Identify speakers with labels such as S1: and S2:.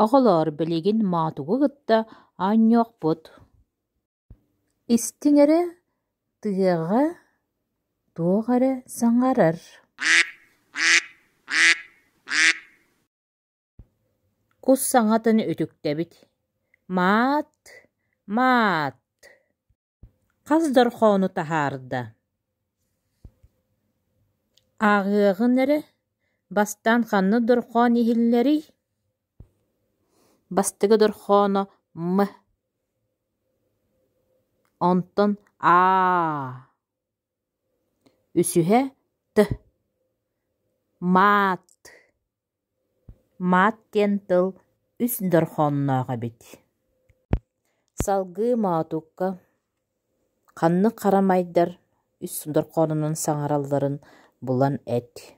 S1: Оҕолоор, билигин Моотугу кытта оонньуохпут. Истиҥ эрэ, тыаҕа туох эрэ саҥарар. Кус саҥатын үтүктэбит: маат, маат Хас дорҕоону таһаарда? Ааҕыаҕыҥ эрэ, бастаан ханнык дорҕоон иһиллэрий? Бастакы дорҕооно М, онтон Аа, үсүһэ Т, маат. Маат диэн тыл үс дорҕоонноох эбит. Салгыы Моотукка ханнык харамайдар үс дорҕоонунан саҥаралларын булан эт.